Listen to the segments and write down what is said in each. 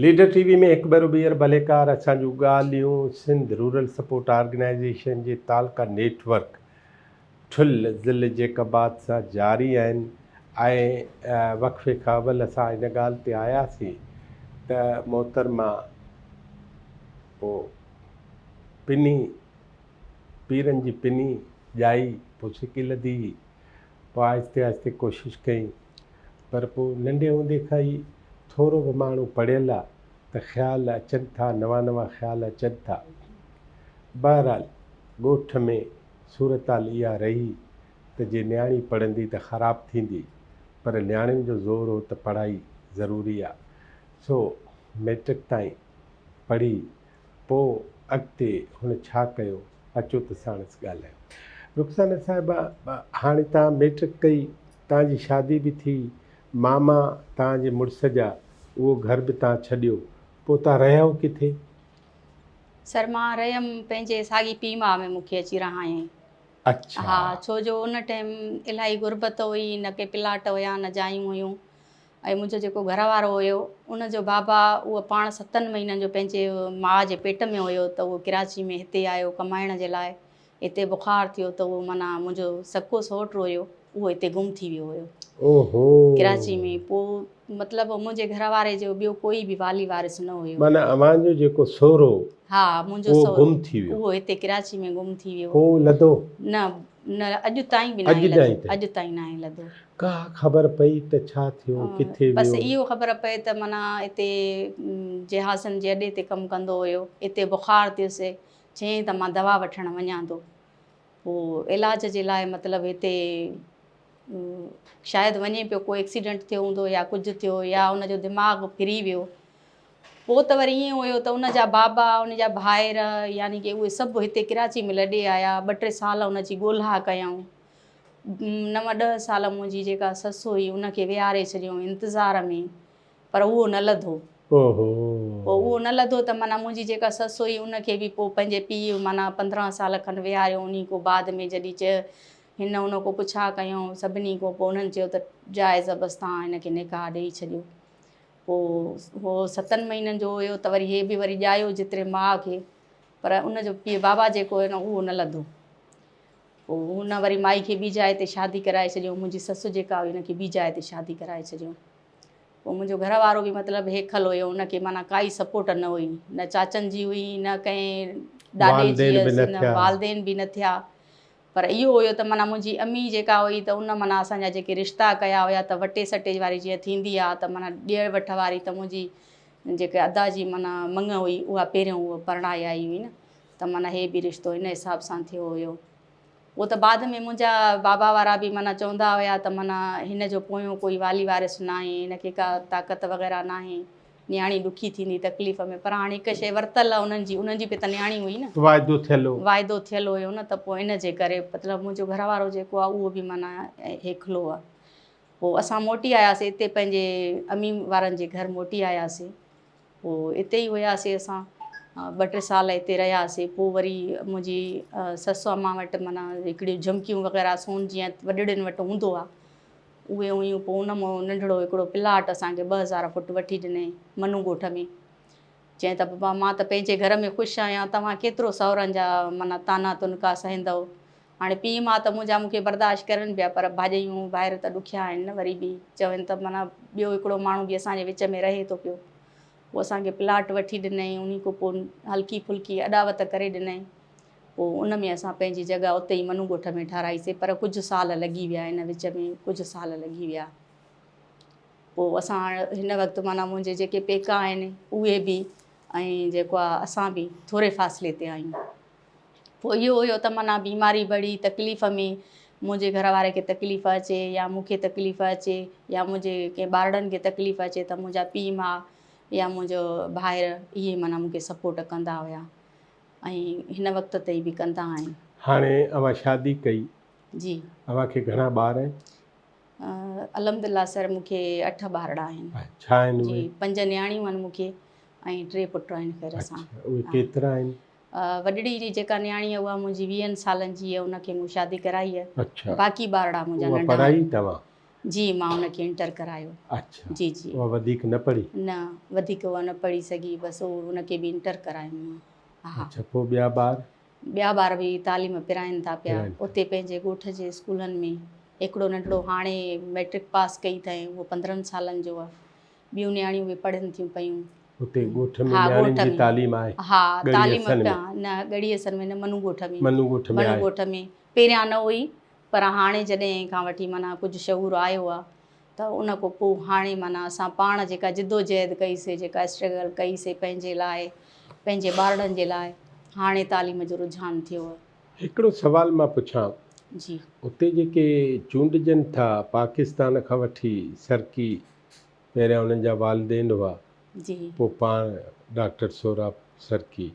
Leader ٽي V ۾ هڪ ڀيرو ٻيهر ڀليڪار اسان جون ڳالهيون سنڌ رورل سپورٽ آرگنائيزيشن جي تعلقه نيٽ ورڪ ٺل ضلعي جيڪب آباد سان جاري آهن ۽ وقفي کان اول اسان ان ڳالهه تي آياسين ته محترمه پوء پني پيرن جي پني ڄائي پوء سڪي لڌي هئي پوء آهستي آهستي ڪوشش ڪئي پر پوء ننڍي هوندي کان ئي ٿورو به ماڻهو پڙهيل آ ته خيال اچن ٿا، نوان نوان خيال اچن ٿا. بهرحال ڳوٺ ۾ صورتحال اها رهي ته جي نياڻي پڙهندي ته خراب ٿيندي، پر نياڻين جو زور هو ته پڙهائي ضروري آ. سو مئٽرڪ تائين پڙهي پوء اڳتي هن ڇا ڪيو، اچو ته ساڻس ڳالهايون. رخسانه صاحبه هاڻي توهان مئٽرڪ ڪئي، توهان جي شادي به ٿي، ماما توهان جي مڙس جا اهو گهر به توهان ڇڏيو، پوء توهان رهيائو ڪٿي؟ سر مان رهيم پنهنجي ساڳي پيء ماء ۾ مون کي اچي رهايائين. اڇا. ها ڇو جو ان ٽائيم الاهي غربت هئي، نه ڪي پلاٽ هيا نه جايون هيون ۽ منهنجو جيڪو گهر وارو هيو ان جو بابا اهو پاڻ ستن مهينن جو پنهنجي ماء جي پيٽ ۾ هيو ته اهو ڪراچي ۾ هتي آيو ڪمائڻ جي لاء هتي بخار ٿيو ته اهو معنيٰ منهنجو سڪو سئوٽ هيو اهو هتي گم ٿي ويو هيو اوهو. ڪراچي ۾ پوء مطلب منهنجي گهر واري جو ٻيو ڪوئي به والي وارث نه هيو. معنيٰ اوهان جو جيڪو سهرو ها منهنجو اهو سهرو گم ٿي ويو. اهو هتي ڪراچي ۾ گم ٿي ويو. پوء لڌو؟ نه نه اڄ تائين به ناهي اڄ تائين لڌو اڄ تائين ناهي لڌو. ڪا خبر پئي ته ڇا ٿيو ڪٿي ويو؟ بس اهو خبر پئي ته معنيٰ هتي جهازن جي اڏي تي ڪم ڪندو هيو اتي بخار ٿيس چيائين ته مان دوا وٺڻ وڃان ٿو. پوء علاج جي لاء مطلب هتي شايد وڃي پيو ڪو ايڪسيڊنٽ ٿيو هوندو يا ڪجهه ٿيو يا ان جو دماغ ڦري ويو. پوء ته وري ائين هيو ته ان جا بابا ان جا ڀائر يعني ڪي اهي سڀ هتي ڪراچي ۾ لڏي آيا. ٻه ٽي سال ان جي ڳولها ڪيائون. نو ڏهه سال منهنجي جيڪا سس هئي ان کي ويهاري ڇڏيائون انتظار ۾ پر اهو نه لڌو. پوء اهو نه لڌو ته معنيٰ منهنجي جيڪا سس هئي ان کي به پوء پنهنجي پيء معنيٰ 15 سال کن ويهاريو انهي کان بعد ۾ جڏهن چيو هن ان کان پڇا ڪيائون سڀني کان پوء انهن چيو ته جائز بس توهان هن کي نڪاح ڏيئي ڇڏيو. پوء هو ستن مهينن جو هيو ته وري هي به وري ڄايو جيتري ماء کي پر ان جو پيء بابا جيڪو هيو نه اهو نه لڌو. پوء هن وري مائي کي ٻي جاء تي شادي ڪرائي ڇڏيو منهنجي سس جيڪا هئي ان کي ٻي جاء تي شادي ڪرائي ڇڏيو. پوء منهنجو گهر وارو به مطلب هيکل هيو ان کي معنيٰ ڪائي سپورٽ نه هئي نه چاچن جي هئي نه ڪنهن ڏاڏي جي هيس نه والدين به نه ٿيا پر اهو هيو ته معنيٰ منهنجي امي جيڪا هئي ته ان معنيٰ اسان جا جيڪي رشتا ڪيا هيا ته وٽي سٽي واري جيئن ٿيندي آ ته معنيٰ ڏي وٺ واري ته منهنجي جيڪي ادا جي معنيٰ مڱ هئي اها پهريون هوء پرڻائي آئي هئي نه ته معنيٰ هي به رشتو ان حساب سان ٿيو هيو. اهو ته بعد ۾ منهنجا بابا وارا به معنيٰ چوندا هيا ته معنيٰ هن جو پويون ڪوئي والي وارث ناهي، هن کي ڪا طاقت وغيره ناهي، نياڻي ڏکي ٿيندي تڪليف ۾ پر هاڻي هڪ شيء ورتل آهي انهن جي، انهن جي به ته نياڻي هئي نه. واعدو ٿيل هو. واعدو ٿيل هيو نه ته پوء ان جي ڪري مطلب منهنجو گهر وارو جيڪو آهي اهو به معنيٰ هيکلو آهي. پوء اسان موٽي آياسين اتي پنهنجي امي وارن جي گهر موٽي آياسين. پوء اتي ئي هياسين اسان ٻه ٽي سال اتي رهياسين پوء وري منهنجي سس امان وٽ معنيٰ هڪڙيون جهمڪيون وغيره سون جيئن وڏڙين وٽ هوندو آهي اهي هيون پوء ان مان ننڍڙو هڪڙو پلاٽ اسانکي 2000 فوٽ وٺي ڏنائين منو ڳوٺ ۾ چيائين ته بابا مان ته پنهنجي گهر ۾ خوش آهيان توهان ڪيترو سهرن جا معنيٰ طعنا تنڪا سهندؤ هاڻي پيء ماء ته منهنجا مون کي برداشت ڪرن پيا پر ڀاڄايون ڀائر ته ڏکيا آهن نه وري به چون ته معنيٰ ٻيو هڪڙو ماڻهو به اسان جي وچ ۾ رهي ٿو پيو. پوء اسان کي پلاٽ وٺي ڏنائين انهي کان پوء هلڪي ڦلڪي اڏاوت ڪري ڏنائين پوء ان ۾ اسان پنهنجي جڳهه اتي ئي منو ڳوٺ ۾ ٺهرائي سي پر ڪجهه سال لڳي ويا ان وچ ۾ ڪجهه سال لڳي ويا. پوء اسان هاڻ هن وقت معنيٰ منهنجي جيڪي پيڪا آهن اهي به ۽ جيڪو آهي اسان به ٿوري فاصلي تي آهيون. پوء اهو هيو ته معنيٰ بيماري بڙي تڪليف ۾ منهنجي گهر واري کي تڪليف اچي يا مون کي تڪليف اچي يا منهنجي ڪنهن ٻارڙن کي تڪليف اچي ته منهنجا پيء ماء يا منهنجو ڀائر اهي معنيٰ مون کي سپورٽ ڪندا هيا ۽ هن وقت تائين به ڪندا آهن. هاڻي اوهان شادي ڪئي. جي. اوهان کي گهڻا ٻار آهن؟ الحمدلله سر مون کي اٺ ٻارڙا آهن. ڇا آهن اهي؟ جي پنج نياڻيون آهن مون کي ۽ ٽي پٽ آهن خير سان. اڇا اهي ڪيترا آهن؟ وڏڙي جي جيڪا نياڻي آهي اها منهنجي ويهن سالن جي آهي ان کي مون شادي ڪرائي آهي. اڇا. باقي ٻارڙا منهنجا اها ننڍا پڙهائي آهن. توهان؟ جي مان ان کي انٽر ڪرايو. اڇا. جي جي. اها وڌيڪ نه پڙهي؟ نه وڌيڪ اها نه پڙهي سگهي بس ان کي به انٽر ڪرايم مان. ها. اڇا پوء ٻيا ٻار؟ ٻيا ٻار به تعليم پرائين ٿا پيا اتي پنهنجي ڳوٺ جي اسڪولن ۾. هڪڙو ننڍڙو هاڻي مئٽرڪ پاس ڪئي اٿائين اهو 15 سالن جو آهي. ٻيون نياڻيون به پڙهن ٿيون پيون. اتي ڳوٺ ۾ نياڻين جي تعليم آهي؟ ها تعليم نه ڳڙهي حسن ۾ نه منو ڳوٺ ۾. منو ڳوٺ ۾ منو ڳوٺ ۾ پهريان نه هئي پر هاڻي جڏهن کان وٺي معنيٰ ڪجهه شعور آيو آهي ته ان کان پوء هاڻي معنيٰ اسان پاڻ جيڪا جدوجهد ڪئي سي جيڪا اسٽرگل ڪئي سي پنهنجي لاء پنهنجي ٻارڙن جي لاء هاڻي تعليم جو رجحان ٿيو آهي. هڪڙو سوال مان پڇان. جي. اتي جيڪي چونڊجن ٿا پاڪستان کان وٺي سرڪي پهريان انهن جا والدين هئا جي. پوء پاڻ ڊاڪٽر سهراب سرڪي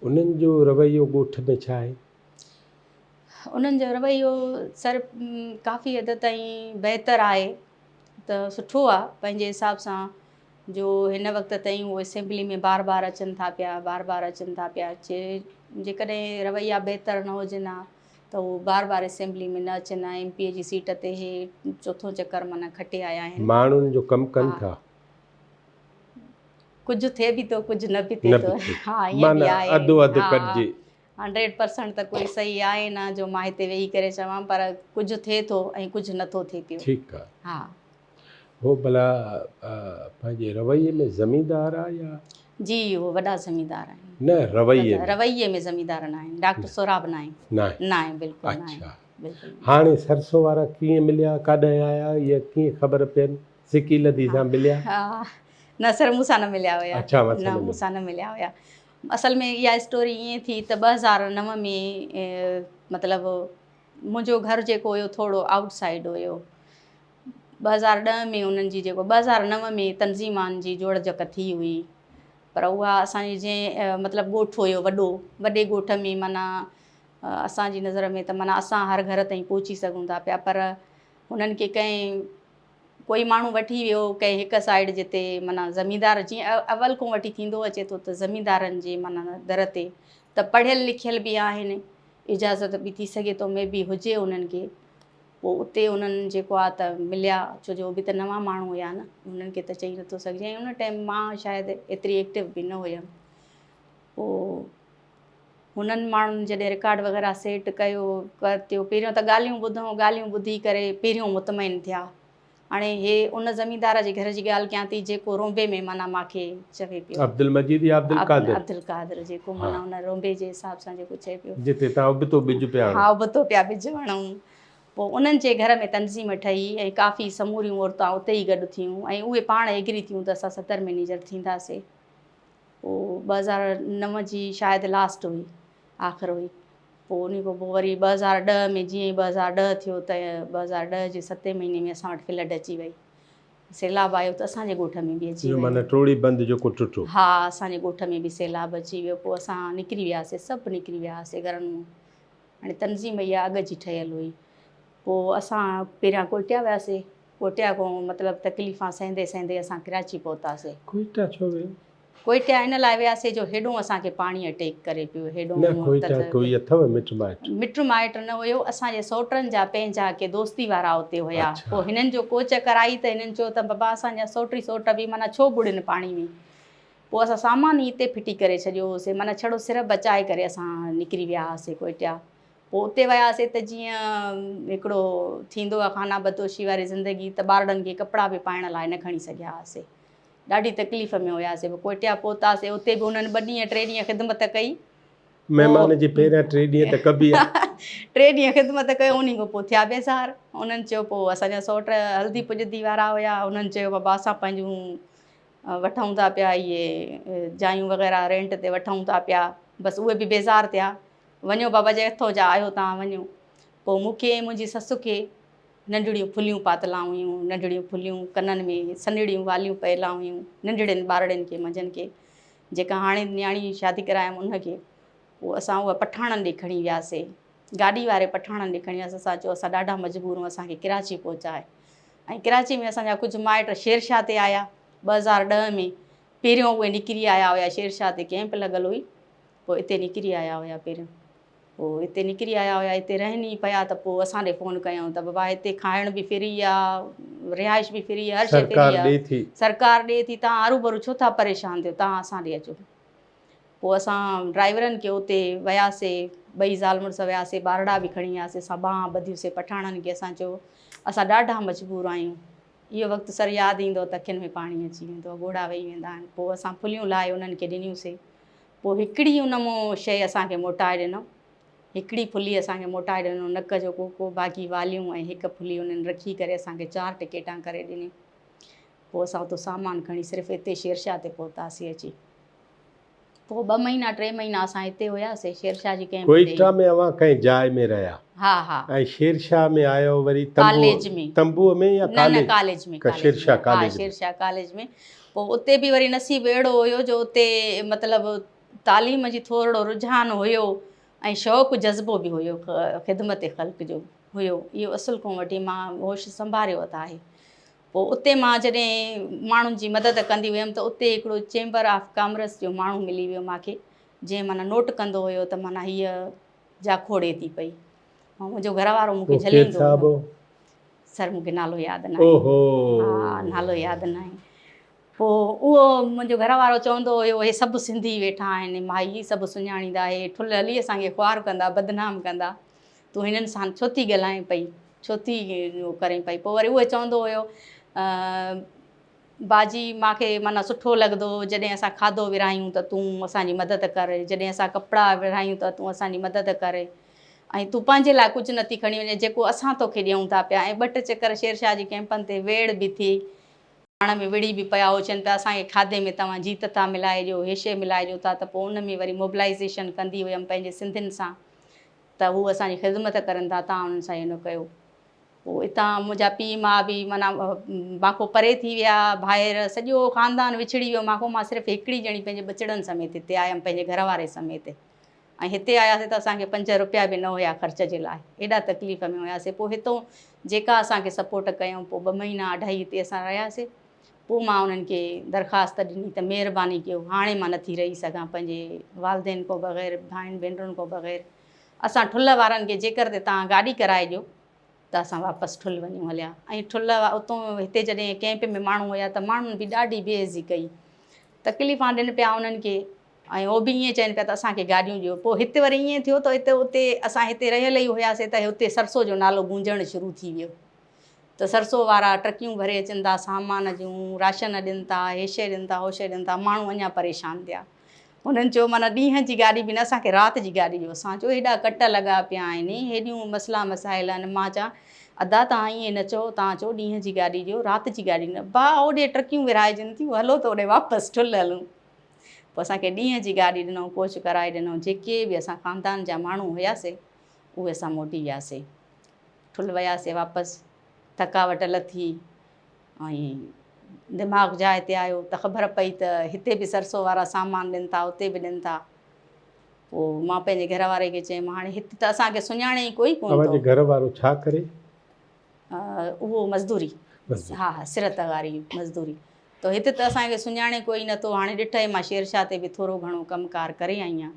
انهن جو رويو ڳوٺ ۾ ڇا آهي؟ انهن جو رويو سر ڪافي حد تائين بهتر آهي ته سٺو آهي پنهنجي حساب سان جو هن وقت تائين هو اسيمبلي ۾ بار بار اچن ٿا پيا بار بار اچن ٿا پيا جيڪڏهن رويا بهتر نه هجن ها ته هو بار بار اسيمبلي ۾ نه اچن ها ايم پي اي جي سيٽ تي هي چوٿون چڪر معنيٰ کٽي آيا آهن. ماڻهن جو ڪم ڪن ٿا. ڪجهه ٿئي به ٿو ڪجهه نه به ٿئي ٿو ها ائين به معنيٰ آهي اڌو اڌ ڪڍجي. 100% ته ڪوئي صحيح آهي نه جو مان هتي ويهي ڪري چوان پر ڪجهه ٿئي ٿو ۽ ڪجهه نه ٿو ٿئي پيو. ٺيڪ آ. ها. هو ڀلا پنهنجي رويي ۾ زميندار آ يا؟ جي هو وڏا زميندار آهن. نه رويي ۾. رويي ۾ زميندار نه آهن ڊاڪٽر سهراب نه آهن. ناهي. ناهي بلڪل ناهي. اڇا. بلڪل. هاڻي سرسو وارا ڪيئن مليا ڪاڏانهن آيا يا ڪيئن خبر پين سڪي لڌي سان مليا؟ ها نه سر مون سان نه مليا هيا. اڇا مون سان نه مون سان نه مليا هيا. اصل ۾ اها اسٽوري ائين ٿي ته 2009 ۾ مطلب منهنجو گهر جيڪو هيو ٿورو آئوٽ سائيڊ هيو. 2010 ۾ انهن جي جيڪو 2009 ۾ تنظيمان جي جوڙجڪ ٿي هئي پر اها اسان جي جنهن مطلب ڳوٺ هيو وڏو وڏي ڳوٺ ۾ معنيٰ اسان جي نظر ۾ ته معنيٰ اسان هر گهر تائين پهچي سگهون ٿا پيا پر هنن کي ڪنهن ڪوئي ماڻهو وٺي ويو ڪنهن هڪ سائيڊ جتي معنيٰ زميندار جيئن اول کان وٺي ٿيندو اچي ٿو ته زميندارن جي معنيٰ در تي ته پڙهيل لکيل به آهن اجازت به ٿي سگهي ٿو مي بي هجي انهن کي پوء اتي انهن جيڪو آ ته مليا ڇو جو هو به ته نوان ماڻهو هيا نه انهن کي ته چئي نٿو سگهجي ۽ ان ٽائيم مان شايد ايتري ايڪٽو به نه هيم پوء هنن ماڻهن جڏهن رڪارڊ وغيره سيٽ ڪيو ڪرتيو پهريون ته ڳالهيون ٻڌون ڳالهيون ٻڌي ڪري پهريون مطمئن ٿيا هاڻي هي ان زميندار جي گهر جي ڳالهه ڪيان ٿي جيڪو رونبي ۾ معنيٰ مان کي چوي پيو. عبدالمجيد يا عبدالقادر؟ عبدالقادر جيڪو معنيٰ ان رونبي جي حساب سان جيڪو چئي پيو. جتي تان ابتو ٻج پيا هڻو. ها ابتو پيا ٻج هڻون. پوء انهن جي گهر ۾ تنظيم ٺهي ۽ ڪافي سموريون عورتان اتي ئي گڏ ٿيون ۽ اهي پاڻ ايگري ٿيون ته اسان صدر مئنيجر ٿينداسي. پوء 2009 جي شايد لاسٽ هئي آخر هئي. پوء انهي کان پوء وري 2010 ۾ جيئن ئي 2010 ٿيو ته 2010 جي ستين مهيني ۾ اسان وٽ فلڊ اچي وئي. سيلاب آيو ته اسان جي ڳوٺ ۾ به اچي اهو ويو. معنيٰ ٽوڙي بند جيڪو ٽٽو. ها اسان جي ڳوٺ ۾ به سيلاب اچي ويو. پوء اسان نڪري وياسي سڀ نڪري وياسي گهرن مان. هاڻي تنظيم اها اڳ جي ٺهيل هئي. پوء اسان پهريان ڪوئٽيا وياسي. ڪوئٽيا کان مطلب تڪليفان سهندي سهندي اسان ڪراچي پهتاسي. ڪوئٽا ڇو ويو؟ ڪوئٽيا ان لاء وياسي جو هيڏو اسان کي پاڻي اٽيڪ ڪري پيو هيڏو نه ڪوئٽا ڪوئي اٿو مٽ مائٽ؟ مٽ مائٽ نه هيو اسان جي سئوٽن جا پنهنجا ڪي دوستي وارا اتي هيا پوء هنن جو ڪوچ ڪرائي ته هنن چيو ته بابا اسان جا سئوٽ ئي سئوٽ به معنيٰ ڇو ٻوڙين پاڻي ۾ پوء اسان سامان ئي اتي ڦٽي ڪري ڇڏيو هوسي معنيٰ ڇڙو سر بچائي ڪري اسان نڪري ويا هئاسي ڪوئٽيا پوء اتي وياسي ته جيئن هڪڙو ٿيندو آهي خانه بدوشي واري زندگي ته ٻارڙن کي ڪپڙا به پائڻ لاء نه کڻي سگهيا هئاسي ڏاڍي تڪليف ۾ هياسي پوء ڪوئٽيا پهتاسي اتي به انهن ٻه ڏينهن ٽي ڏينهن خدمت ڪئي. مهمان جي پهريان ٽي ڏينهن ته ڪبي آ. ٽي ڏينهن خدمت ڪيو انهي کان پوء ٿيا بيزار انهن چيو پوء اسان جا سئوٽ هلدي پڄدي وارا هيا انهن چيو بابا اسان پنهنجون وٺون ٿا پيا اهي جايون وغيره رينٽ تي وٺون ٿا پيا بس اهي به بيزار ٿيا وڃو بابا جي اٿو جا آهيو تان وڃو پوء مون کي ۽ منهنجي سس کي ننڍڙيون ڦليون پاتلان هيون، ننڍڙيون ڦليون، ڪنن ۾ سنهڙيون واليون پيلان هيون، ننڍڙين ٻارڙين کي منجهن کي، جيڪا هاڻي نياڻي شادي ڪرايم ان کي، پوء اسان اها پٺاڻن ڏي کڻي وياسي، گاڏي واري پٺاڻن ڏي کڻي وياسي، اسان چيو اسان ڏاڍا مجبور آهيون اسان کي ڪراچي پهچاء ۽ ڪراچي ۾ اسان جا ڪجهه مائٽ شيرشاهه تي آيا 2010 ۾ پهريون اهي نڪري آيا هيا شيرشاهه تي ڪئمپ لڳل هئي پوء اتي نڪري آيا هيا پهريون. پوء هتي نڪري آيا هيا هتي رهن ئي پيا ته پوء اسان ڏي فون ڪيائون ته بابا هتي کائڻ به فري آ رهائش به فري آ هر شي فري آ سرڪار ڏي ٿي تان هروڀرو ڇو ٿا پريشان ٿيو تان اسان ڏي اچو. پوء اسان ڊرائيورن کي اتي وياسي ٻئي زال مڙس وياسي ٻارڙا به کڻي وياسي اسان ٻانهن ٻڌيوسي پٺاڻن کي اسان چيو اسان ڏاڍا مجبور آهيون اهو وقت سر ياد ايندو ته اکين ۾ پاڻي اچي ويندو آهي ڳوڙها وهي ويندا آهن پوء اسان ڦليون لاهي انهن کي ڏنيونسي پوء هڪڙي ان مون شيء اسان کي موٽائي ڏنو هڪڙي ڦلي اسان کي موٽائي ڏنو نڪ جو ڪوڪو باقي واليون ۽ هڪ ڦلي انهن رکي ڪري اسان کي چار ٽڪيٽان ڪري ڏنيون پوء اسان اتو سامان کڻي صرف هتي شيرشاهه تي پهتاسي اچي پوء ٻه مهينا ٽي مهينا اسان هتي هياسي شيرشاهه جي ڪئمپ تي. ڪوئيٽا ۾ اوهان ڪنهن جاء ۾ رهيا؟ ها ها. ۽ شيرشاهه ۾ آيو وري تنبو ڪاليج ۾. تنبوء ۾ يا نه نه ڪاليج ۾ ڪاليج شيرشاهه ۾ ها ڪاليج ۾. شيرشاهه ڪاليج ۾ پوء اتي به وري نصيب اهڙو هيو جو اتي مطلب تعليم جي ٿورڙو رجحان هيو ۽ شوق جذبو به هيو خدمت خلق جو هيو اهو اصل کان وٺي مان هوش سنڀاريو ته آهي. پوء اتي مان جڏهن ماڻهن جي مدد ڪندي هيم ته اتي هڪڙو چيمبر آف ڪامرس جو ماڻهو ملي ويو مان کي جنهن معنيٰ نوٽ ڪندو هيو ته معنيٰ هيء جاکوڙي ٿي پئي ۽ منهنجو گهر وارو مون کي جهليندو هو. سر مون کي نالو ياد ناهي. ها نالو ياد ناهي. پوء اهو منهنجو گهر وارو چوندو هيو هي سڀ سنڌي ويٺا آهن مائي سڀ سڃاڻيندا هي ٺل هلي اسان کي خوار ڪندا بدنام ڪندا. تون هنن سان ڇو ٿي ڳالهائين پئي، ڇو ٿي اهو ڪرين پئي. پوء وري اهي چوندو هيو باجي مان کي معنيٰ سٺو لڳندو هو جڏهن اسان کاڌو ورهايون ته تون اسان جي مدد ڪر، جڏهن اسان ڪپڙا ورهايون ته تون اسان جي مدد ڪر ۽ تون پنهنجي لاء ڪجهه نٿي کڻي وڃين جيڪو اسان توکي ڏيون ٿا پيا ۽ ٻه ٽي چڪر شيرشاهه جي ڪئمپن تي ويڙهه به ٿي. پاڻ ۾ وڙهي به پيا هو چون پيا اسان کي کاڌي ۾ توهان جيت ٿا ملائي ڏيو هي شيء ملائي ڏيو ٿا ته پوء ان ۾ وري موبلائيزيشن ڪندي هيم پنهنجي سنڌين سان ته هو اسان جي خدمت ڪرن ٿا توهان انهن سان اهو نه ڪيو. پوء اتان منهنجا پيء ماء به معنيٰ مان کان پري ٿي ويا، ڀائر، سڄو خاندان وڇڙي ويو مان کان، مان صرف هڪڙي ڄڻي پنهنجي ٻچڙن سميت هتي آيم پنهنجي گهر واري سميت ۽ هتي آياسين ته اسان کي پنج روپيا به نه هيا خرچ جي لاء، ايڏا تڪليف ۾ هياسين، پوء هتون جيڪا اسان کي سپورٽ ڪيائون پوء ٻه مهينا اڍائي هتي اسان رهياسين. پوء مان انهن کي درخواست ڏني ته مهرباني ڪيو هاڻي مان نٿي رهي سگهان پنهنجي والدين کان بغير، ڀائن ڀينرن کان بغير. اسان ٺلهه وارن کي جيڪر تي توهان گاڏي ڪرائي ڏيو ته اسان واپس ٺلهه وڃون هليا ۽ ٺلهه اتون هتي جڏهن ڪئمپ ۾ ماڻهو هيا ته ماڻهن به ڏاڍي بي عزي ڪئي تڪليفان ڏين پيا انهن کي ۽ هو به ائين چون پيا ته اسان کي گاڏيون ڏيو پوء هتي وري ائين ٿيو ته هتي اتي اسان هتي رهيل ئي هياسي ته هتي سرسو جو نالو گونجڻ شروع ٿي ويو ته سرسو وارا ٽرڪيون ڀري اچن ٿا سامان جون، راشن ڏين ٿا، هي شيء ڏين ٿا، هو شيء ڏين ٿا، ماڻهو اڃا پريشان ٿيا. هنن چيو معنيٰ ڏينهن جي گاڏي به نه اسان کي رات جي گاڏي ڏيو. اسان چيو هيڏا ڪٽ لڳا پيا آهن، هيڏيون مسئلا مسائل آهن. مان چيان ادا توهان ائين نه چئو، توهان چئو ڏينهن جي گاڏي ڏيو، رات جي گاڏي نه. ڀاء هوڏي ٽرڪيون ورهائجن ٿيون، هلو ته هوڏي واپس ٺل هلون. پوء اسان کي ڏينهن جي گاڏي ڏنائون، ڪوچ ڪرائي ڏنائون. جيڪي به اسان خاندان جا ماڻهو هياسي، اهي اسان موٽي وياسي. ٺل وياسي واپس، ٿڪاوٽ لٿي ۽ دماغ جاء تي آيو ته خبر پئي ته هتي به سرسو وارا سامان ڏين ٿا اتي به ڏين ٿا. پوء مان پنهنجي گهر واري کي چيم هاڻي هت ته اسان کي سڃاڻي ئي ڪوئي ڪونه اوهان ٿو. جي گهر وارو ڇا ڪري؟ اهو مزدوري. مزدوري. ها ها سر تغاري مزدوري. ته هت ته اسان کي سڃاڻي ڪوئي نه ٿو هاڻي ڏٺئي مان شيرشاهه تي به ٿورو گهڻو ڪم ڪار ڪري آئي آهيان.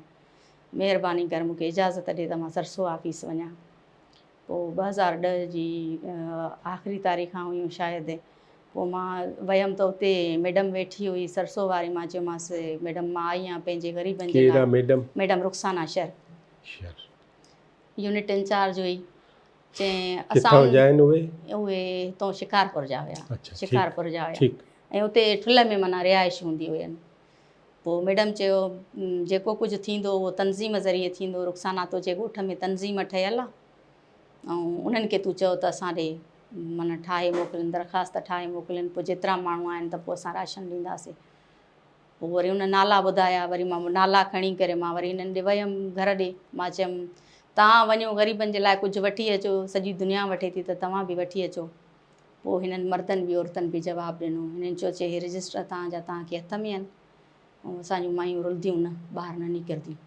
مهرباني ڪر مون کي اجازت ڏي ته مان سرسو آفيس وڃان. پوء 2010 جي آخري تاريخان هيون شايد پوء مان ويم ته اتي ميڊم ويٺي هئي سرسو واري مان چيومانس ميڊم مان آئي آهيان پنهنجي غريبن جي ڪير لاء آ ميڊم؟ ميڊم رخسانه شر. شر. يونٽ انچارج هئي. چين ڪٿان اسان جا آهن اهي؟ اهي هتون شڪارپور جا هيا. اڇا ٺيڪ شڪارپور جا هيا. ٺيڪ. ۽ اتي ٺلهه ۾ معنيٰ رهائش هوندي هين. پوء ميڊم چيو، جيڪو ڪجهه ٿيندو اهو تنظيم ذريعي ٿيندو، رخسانه تنهنجي ڳوٺ ۾ تنظيم ٺهيل آ ۽ انهن کي تون چئو ته اسان ڏي معنيٰ ٺاهي موڪلين، درخواست ٺاهي موڪلين، پوء جيترا ماڻهو آهن ته پوء اسان راشن ڏينداسين. پوء وري ان نالا ٻڌايا، وري مان نالا کڻي ڪري مان وري هنن ڏي ويم گهر ڏي، مان چيم توهان وڃو غريبن جي لاء ڪجهه وٺي اچو، سڄي دنيا وٺي ٿي ته توهان به وٺي اچو. پوء هنن مردن به عورتن به جواب ڏنو. هنن چيو چي هي رجسٽر توهان جا توهان کي هٿ ۾ آهن ۽ اسان جون مايون رلديون نه ٻاهر نه نڪرنديون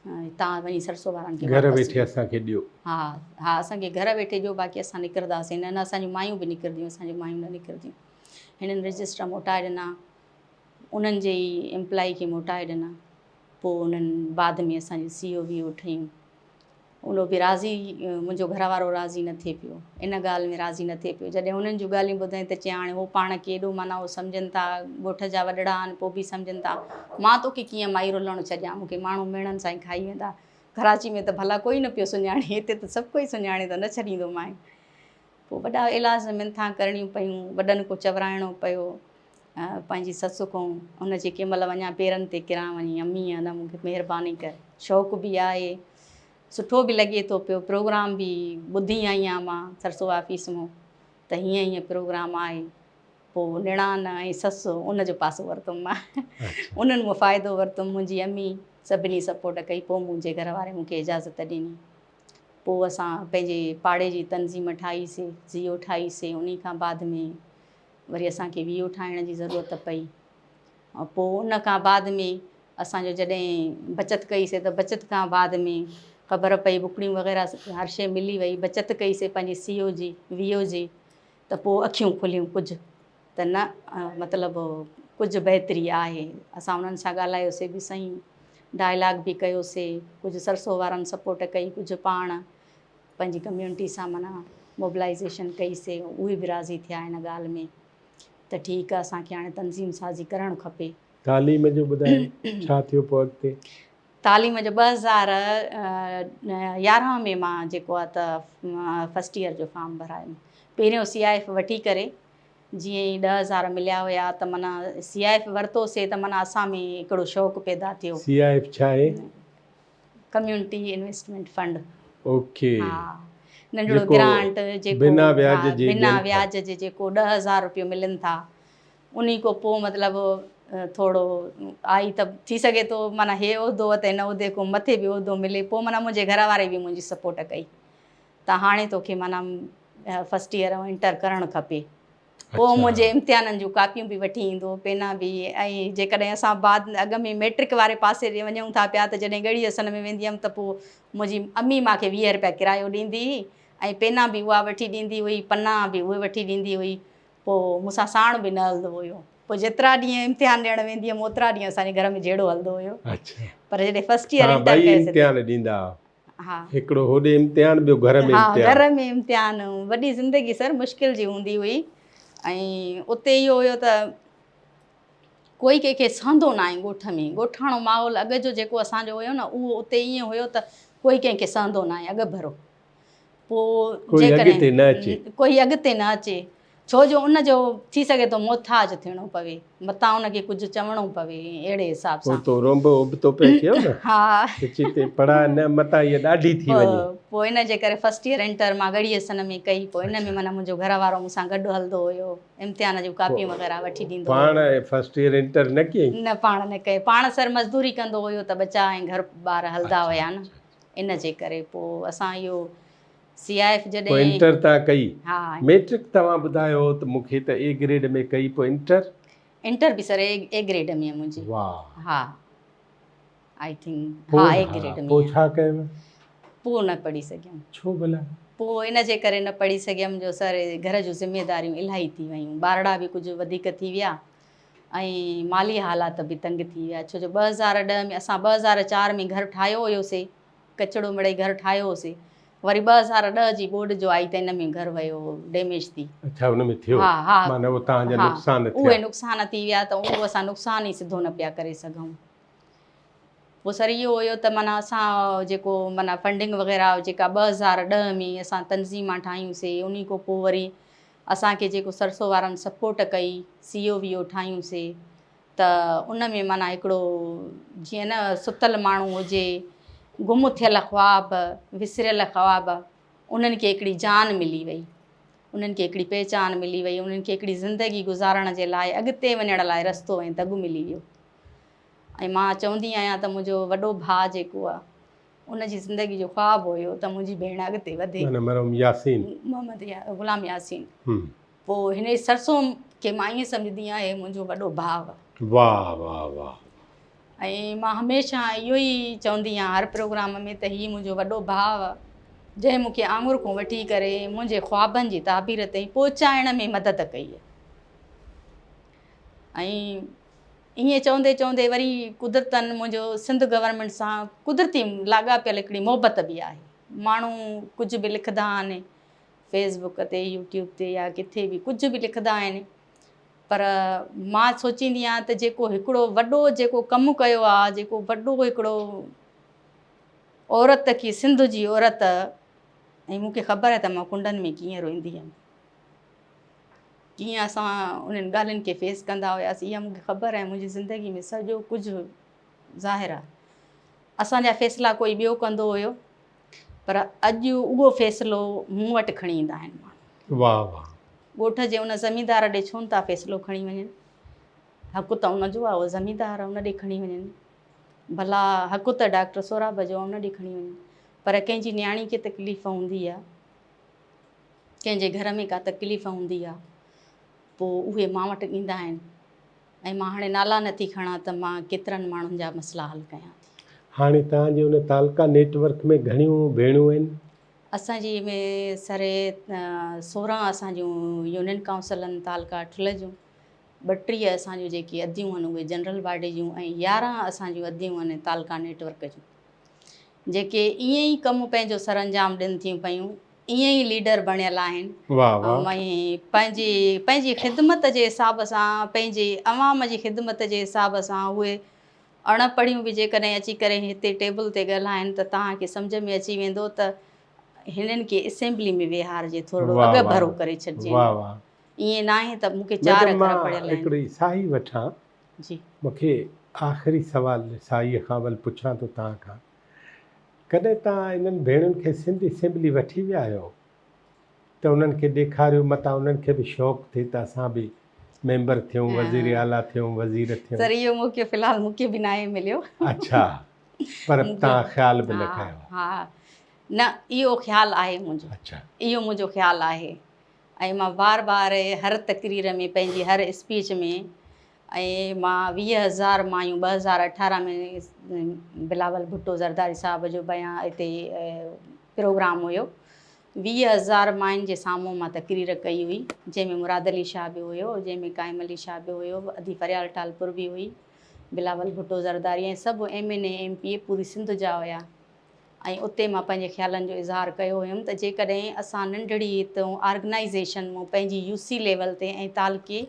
۽ توهان وڃي سرسو وارن کي گهر واپس ويٺي ڏيو. اسان کي ڏيو. ها ها اسان کي گهر ويٺي ڏيو باقي اسان نڪرنداسين نه نه اسان جون مايون به نڪرنديون اسان جون مايون نه نڪرنديون. هنن رجسٽر موٽائي ڏنا انهن جي ئي ايمپلائي کي موٽائي ڏنا پوء انهن بعد ۾ اسان جون سي او وي او ٺهيون. اهو به راضي منهنجو گهر وارو راضي نه ٿئي پيو ان ڳالهه ۾ راضي نه ٿئي پيو جڏهن انهن جون ڳالهيون ٻڌائين ته چيائين هاڻي هو پاڻ ڪيڏو معنيٰ هو سمجهن ٿا ڳوٺ جا وڏڙا آهن پوء به سمجهن ٿا مان توکي ڪيئن مائي رلڻ ڇڏيان مون کي ماڻهو ميڻن سان ئي کائي ويندا ڪراچي ۾ ته ڀلا ڪوئي نه پيو سڃاڻي هتي ته سڀ ڪوئي سڃاڻي ته نه ڇڏيندومانء پوء وڏا ايلاز منٿان ڪرڻيون پيون وڏن کان چورائڻو پيو پنهنجي سس کان ان جي ڪنهن مهل وڃان پيرن تي ڪران وڃي امي نه مون کي مهرباني ڪر شوق به آهي سٺو به لڳي ٿو پيو پروگرام به ٻڌي آئي آهيان مان سرسو آفيس مون ته هيئن هيئن پروگرام آهي پوء نڻان ۽ سس ان جو پاسو ورتم مان انهن مون فائدو ورتم منهنجي امي سڀني سپورٽ ڪئي پوء منهنجي گهر واري مون کي اجازت ڏني پوء اسان پنهنجي پاڙي جي تنظيم ٺاهي سي زيو ٺاهي سي انهي کان بعد ۾ وري اسان کي ويو ٺاهڻ جي ضرورت پئي ۽ پوء ان کان بعد ۾ اسان جو جڏهن بچت ڪئي سي ته بچت کان بعد ۾ خبر پئي بڪڙيون وغيره هر شيء ملي وئي بچت ڪئي سي پنهنجي سي او جي ويو جي ته پوء اکيون کليون ڪجهه ته نه مطلب ڪجهه بهتري آهي اسان انهن سان ڳالهايو سي به سائين ڊائلاگ به ڪيو سي ڪجهه سرسو وارن سپورٽ ڪئي ڪجهه پاڻ پنهنجي ڪميونٽي سان معنيٰ موبلائيزيشن ڪئي سي اهي به راضي ٿيا ان ڳالهه ۾ ته ٺيڪ آهي اسان کي هاڻي تنظيم سازي ڪرڻ کپي. تعليم جو ٻڌايو ڇا ٿيو پوء اڳتي؟ تعليم جو 2011 ۾ مان جيڪو آهي ته فرسٽ ايئر جو فارم ڀرايم پهريون سي I F وٺي ڪري جيئن ئي 10,000 مليا هيا ته معنيٰ سي I F ورتو سي ته معنيٰ اسان ۾ هڪڙو شوق پيدا ٿيو. سي I F ڇا آهي؟ Community investment fund. اوڪي ها ننڍڙو جيڪو گرانٽ جيڪو بنا ها وياج جي بنا ڏين ٿا. وياج جي جيڪو 10,000 روپيو ملن ٿا انهي کان پوء مطلب ٿورو آئي ته ٿي سگهي ٿو معنيٰ هي عهدو ته هن عهدي کان مٿي به عهدو ملي پوء معنيٰ منهنجي گهر واري به منهنجي سپورٽ ڪئي ته هاڻي توکي معنيٰ فرسٽ ايئر انٽر ڪرڻ کپي پوء منهنجي امتحانن جون ڪاپيون به وٺي ايندو پينا به ۽ جيڪڏهن اسان بعد اڳ ۾ ميٽرڪ واري پاسي ڏي وڃون ٿا پيا ته جڏهن ڳڙهي حسن ۾ ويندي هيم ته پوء منهنجي امي مان کي 20 روپيا ڪرايو ڏيندي هئي ۽ پينا به اها وٺي ڏيندي هئي پنا به اهي وٺي ڏيندي هئي پوء مون سان ساڻ به نه هلندو هيو پوء جيترا ڏينهن امتحان ڏيڻ ويندي هيم اوترا ڏينهن اسان جي گهر ۾ جهيڙو هلندو هيو پر جڏهن فرسٽ ايئر انٽر ڪيس امتحان ڏيندا ها هڪڙو هوڏي امتحان ٻيو گهر ۾ امتحان ها گهر ۾ امتحان وڏي زندگي سر مشڪل جي هوندي هئي ۽ اتي اهو هيو ته ڪوئي ڪنهن کي سهندو نه آهي ڳوٺ ۾ ڳوٺاڻو ماحول اڳ جو جيڪو اسان جو هيو نه اهو اتي ائين هيو ته ڪوئي ڪنهن کي سهندو نه آهي اڳ ڀرو پوء ڪوئي اڳتي نه اچي. ڪوئي اڳتي نه اچي ڇو جو ان جو ٿي سگهي ٿو محتاج ٿيڻو پوي متان ان کي ڪجهه چوڻو پوي اهڙي حساب پوء سان. تو رونب ابتو پئي ڪيو نه ها. ته چتي پڙهاء نه متان هيء ڏاڍي ٿي وڃي. پوء ان جي ڪري فرسٽ ايئر انٽر مان ڳڙهي حسن ۾ ڪئي پوء ان ۾ معنيٰ منهنجو گهر وارو مون سان گڏ هلندو هيو امتحان جون ڪاپيون وغيره وٺي ڏيندو هيو. پاڻ فرسٽ ايئر انٽر نه ڪيائين؟ نه پاڻ نه ڪئي پاڻ سر مزدوري ڪندو هيو ته ٻچا ۽ گهر ٻار هلندا هيا نه. ان جي ڪري پوء اسان اهو سي I F پوء جڏهن انٽر تان ڪئي. ها. ميٽرڪ توهان ٻڌايو هو ته مون کي ته اي گريڊ ۾ ڪئي پوء انٽر؟ انٽر به سر اي گريڊ ۾ منهنجي. واهه. ها I think ها اي گريڊ ۾. پوء ڇا ڪيو؟ پوء نه پڙهي سگهيم. ڇو ڀلا؟ پوء ان جي ڪري نه پڙهي سگهيم جو سر گهر جون ذميداريون الاهي ٿي ويون ٻارڙا به ڪجهه وڌيڪ ٿي ويا ۽ مالي حالات به تنگ ٿي ويا ڇو جو 2010 ۾ اسان 2004 ۾ گهر ٺاهيو هيوسي ڪچڙو مڙئي گهر ٺاهيو هوسي وري 2010 جي ٻوڏ جو آئي ته ان ۾ گهر ويو ڊيميج ٿي. اڇا ان ۾ ٿيو ها ها معنيٰ اهو توهان جا نقصان ٿيا. اهي نقصان ٿي ويا ته اهو اسان نقصان ئي سڌو نه پيا ڪري سگهون. پوء سر اهو هيو ته معنيٰ اسان جيڪو معنيٰ فنڊنگ وغيره جيڪا 2010 ۾ اسان تنظيمان ٺاهيون سي انهي کان پوء وري اسان کي جيڪو سرسو وارن سپورٽ ڪئي سي او وي او ٺاهيون سي ته ان ۾ معنيٰ هڪڙو جيئن نه ستل ماڻهو هجي گم ٿيل خواب وسريل خواب انهن کي هڪڙي جان ملي وئي انهن کي هڪڙي پهچان ملي وئي انهن کي هڪڙي زندگي گذارڻ جي لاء اڳتي وڃڻ لاء رستو ۽ دڳ ملي ويو ۽ مان چوندي آهيان ته منهنجو وڏو ڀاء جيڪو آهي ان جي زندگي جو خواب هيو ته منهنجي ڀيڻ اڳتي وڌي. معنيٰ مرحوم ياسين. محمد يا غلام ياسين. پوء هن سرسو کي مان ائين سمجهندي آهيان هي منهنجو وڏو ڀاء. واهه واهه واهه. ۽ مان هميشه اهو ئي چوندي آهيان هر پروگرام ۾ ته هي منهنجو وڏو ڀاء جنهن مون کي آڱر کان وٺي ڪري منهنجي خوابن جي تعبير تائين پهچائڻ ۾ مدد ڪئي ۽ ائين چوندي چوندي وري قدرتن منهنجو سنڌ گورنمينٽ سان قدرتي لاڳاپيل هڪڙي محبت به آهي. ماڻهو ڪجهه به لکندا آهن فيس بڪ تي يوٽيوب تي يا ڪٿي به ڪجهه به لکندا آهن پر مان سوچيندي آهيان ته جيڪو هڪڙو وڏو جيڪو ڪم ڪيو آهي جيڪو وڏو هڪڙو عورت کي سنڌ جي عورت ۽ مون کي خبر آهي ته مان ڪنڊن ۾ ڪيئن روئيندي هيم ڪيئن اسان انهن ڳالهين کي فيس ڪندا هياسين اها مون کي خبر آهي منهنجي زندگي ۾ سڄو ڪجهه ظاهر آهي اسان جا فيصلا ڪوئي ٻيو ڪندو هيو پر اڄ اهو فيصلو مون وٽ کڻي ايندا آهن ماڻهو. واهه واهه. ڳوٺ جي ان زميندار ڏي ڇو نه ٿا فيصلو کڻي وڃن؟ حق ته ان جو آهي اهو زميندار ان ڏي کڻي وڃن. ڀلا حق ته ڊاڪٽر سهراب جو آهي ان ڏي کڻي وڃن. پر ڪنهن جي نياڻي کي تڪليف هوندي آهي، ڪنهن جي گهر ۾ ڪا تڪليف هوندي آهي پوء اهي مان وٽ ايندا آهن. ۽ مان هاڻي نالا نه ٿي کڻان ته مان ڪيترن ماڻهن جا مسئلا حل ڪيان ٿي. هاڻي توهان جي ان تعلقه نيٽ ورڪ ۾ گهڻيون ڀيڻون آهن؟ اسان جي ۾ سري 16 اسان جون يونين ڪائونسل آهن تعلقه ٺلهه جون، 32 اسان جون جيڪي اديون آهن اهي جنرل باڊي جون ۽ 11 اسان جون اديون آهن تعلقه نيٽ ورڪ جون. جيڪي ائين ئي ڪم پنهنجو سرانجام ڏين ٿيون پيون ائين ئي ليڊر بڻيل آهن ۽ پنهنجي پنهنجي خدمت جي حساب سان پنهنجي عوام جي خدمت جي حساب سان اهي اڻ پڙهيون به جيڪڏهن اچي ڪري هتي ٽيبل تي ڳالهائن ته توهان کي سمجهه ۾ اچي ويندو ته هنن کي اسيمبلي ۾ ويهارجي ٿورڙو اڳ ڀرو ڪري ڇڏجي ائين ناهي ته مون کي چار اکر پڙهيل آهن. هڪڙي ساهي وٺان جي. مون کي آخري سوال سائيء کان اول پڇان ٿو توهان کان. ڪڏهن توهان انهن ڀيڻن کي سنڌ اسيمبلي وٺي ويا آهيو ته انهن کي ڏيکاريو متان انهن کي به شوق ٿئي ته اسان به ميمبر ٿيون، وزير اعليٰ ٿيون، وزير ٿيون. سر اهو موقعو في الحال مون کي به ناهي مليو. اڇا پر توهان خيال به نه ڪيو آهي. ها نه اهو خيال آهي منهنجو. اڇا. اهو منهنجو خيال آهي ۽ مان بار بار هر تقرير ۾ پنهنجي هر اسپيچ ۾ ۽ مان 20,000 مايون 2018 ۾ بلاول ڀٽو زرداري صاحب جو بيان هتي پروگرام هيو 20,000 ماين جي سامهون مان تقرير ڪئي هئي جنهن ۾ مراد علي شاهه به هيو جنهن ۾ قائم علي شاهه به هيو ادي فريال ٽالپر به هئي بلاول ڀٽو زرداري ۽ سڀ M N A M P A پوري سنڌ جا هيا ۽ اتي مان پنهنجي خيالن جو اظهار ڪيو هيم ته جيڪڏهن اسان ننڍڙي هتون آرگنائيزيشن مون پنهنجي يو سي ليول تي ۽ تعلقي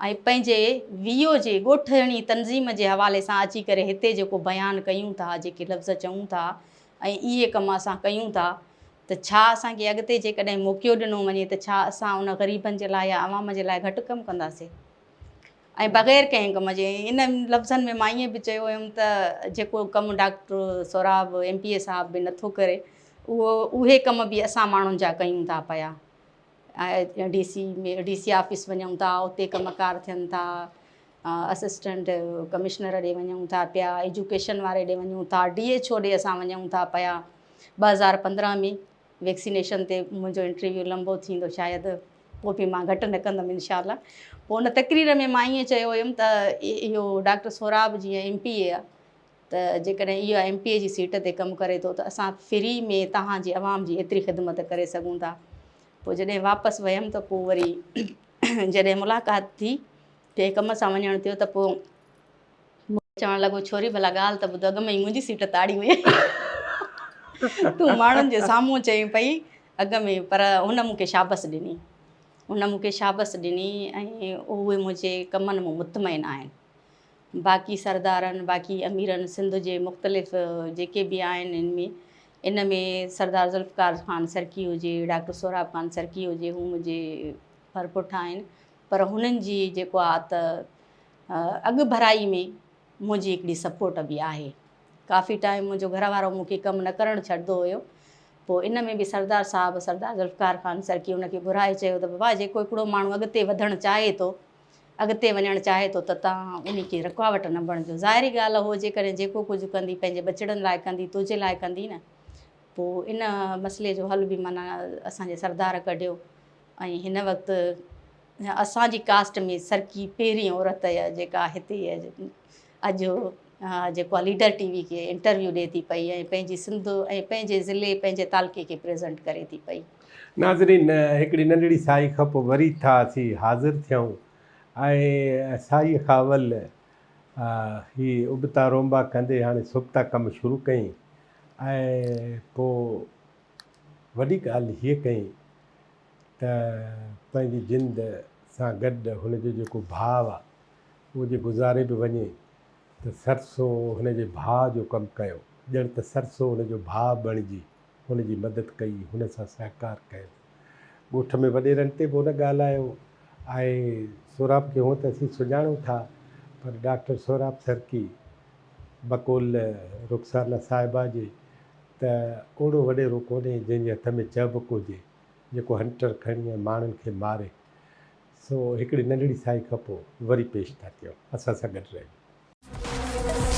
۽ پنهنجي وي او جي ڳوٺڻي تنظيم جي حوالي سان اچي ڪري هتي جيڪو بيان ڪيون ٿا جيڪي لفظ چئون ٿا ۽ اهي ڪم اسان ڪيون ٿا ته ڇا اسان کي اڳتي جيڪڏهن موقعو ڏنو وڃي ته ڇا اسان ان غريبن جي لاء يا عوام جي لاء گهٽ ڪم ڪنداسين؟ ۽ بغير ڪنهن ڪم جي ان لفظن ۾ مان ائين به چيو هيم ته جيڪو ڪم doctor Sohrab M P A صاحب به نٿو ڪري اهو اهي ڪم به اسان ماڻهن جا ڪيون ٿا پيا D C ۾ D C office وڃون ٿا اتي ڪم ڪار ٿين ٿا اسسٽنٽ ڪمشنر ڏي وڃون ٿا پيا ايجوڪيشن واري ڏي وڃون ٿا ڊي ايڇ او ڏي اسان وڃون ٿا پيا 2015 ۾ ويڪسينيشن تي منهنجو انٽرويو لنبو ٿيندو شايد پوء به مان گهٽ نه ڪندم انشاء الله پوء ان تقرير ۾ مان ائين چيو هيم ته اهو ڊاڪٽر سهراب جيئن ايم پي اي آهي ته جيڪڏهن اهو ايم پي اي جي سيٽ تي ڪم ڪري ٿو ته اسان فري ۾ توهان جي عوام جي ايتري خدمت ڪري سگهون ٿا پوء جڏهن واپس ويم ته پوء وري جڏهن ملاقات ٿي ڪنهن ڪم سان وڃڻ ٿيو ته پوء مون کي چوڻ لڳو، ڇوري ڀلا ڳالهه ته ٻڌ، اڳ ۾ ئي منهنجي سيٽ تاڙي هئي. تون ماڻهن جي سامهون چئين پئي اڳ ۾، پر هن مون کي شابس ڏني. هن مون کي شابس ڏني ۽ اهي منهنجي ڪمن مان مطمئن آهن. باقي سردارن، باقي اميرن سنڌ جي مختلف جيڪي به آهن ان ۾ ان ۾ سردار ذوالفقار خان سرڪي هجي، ڊاڪٽر سهراب خان سرڪي هجي، هو منهنجي ڀرپٺ آهن، پر هنن جي جيڪو آ ته اڳڀرائي ۾ منهنجي هڪڙي سپورٽ به آهي. ڪافي ٽائيم منهنجو گهر وارو مون کي ڪم نه ڪرڻ ڇڏندو هيو. پوء ان ۾ به سردار صاحب سردار ذوالفقار خان سرڪي ان کي گهرائي چيو ته بابا جيڪو هڪڙو ماڻهو اڳتي وڌڻ چاهي ٿو، اڳتي وڃڻ چاهي ٿو ته توهان ان کي رڪاوٽ نه بڻجو. ظاهري ڳالهه هو جيڪڏهن جيڪو ڪجهه ڪندي پنهنجي ٻچڙن لاء ڪندي، تنهنجي لاء ڪندي نه. پوء ان مسئلي جو حل به معنيٰ اسان جي سردار ڪڍيو ۽ هن وقت اسان جي ڪاسٽ ۾ سرڪي پهرين عورت جيڪا هتي اڄ جيڪو آهي ليڊر ٽي وي کي انٽرويو ڏي ٿي پئي ۽ پنهنجي سنڌ ۽ پنهنجي ضلعي پنهنجي تعلقي کي پريزنٽ ڪري ٿي پئي. ناظرين هڪڙي ننڍڙي سائي کان پوء وري ٿا اسين حاضر ٿيون ۽ سائي کان اول هي ابتا رونبا ڪندي هاڻي سبتا ڪم شروع ڪيائين ۽ پوء. وڏي ڳالهه هيء ڪئي ته پنهنجي جند سان گڏ هن جو جيڪو ڀاء آ، اهو جي گذاري به وڃي ته سرسو هن جي ڀاء جو ڪم ڪيو، ڄڻ ته سرسو هن جو ڀاء بڻجي هن جي مدد ڪئي، هن سان سهڪار ڪيو. ڳوٺ ۾ وڏيرن تي به هن ڳالهايو ۽ سهراب کي هونء ته اسين سڃاڻون ٿا پر ڊاڪٽر سهراب سرڪي بقول رخسانه صاحبه جي ته اوڙو وڏيرو ڪونهي جنهن جي هٿ ۾ چهبڪ هجي جيڪو هنٽر کڻي ۽ ماڻهن کي ماري. سو هڪڙي ننڍڙي سائي کان پوء وري پيش ٿا ٿيون. اسان سان گڏ رهجو.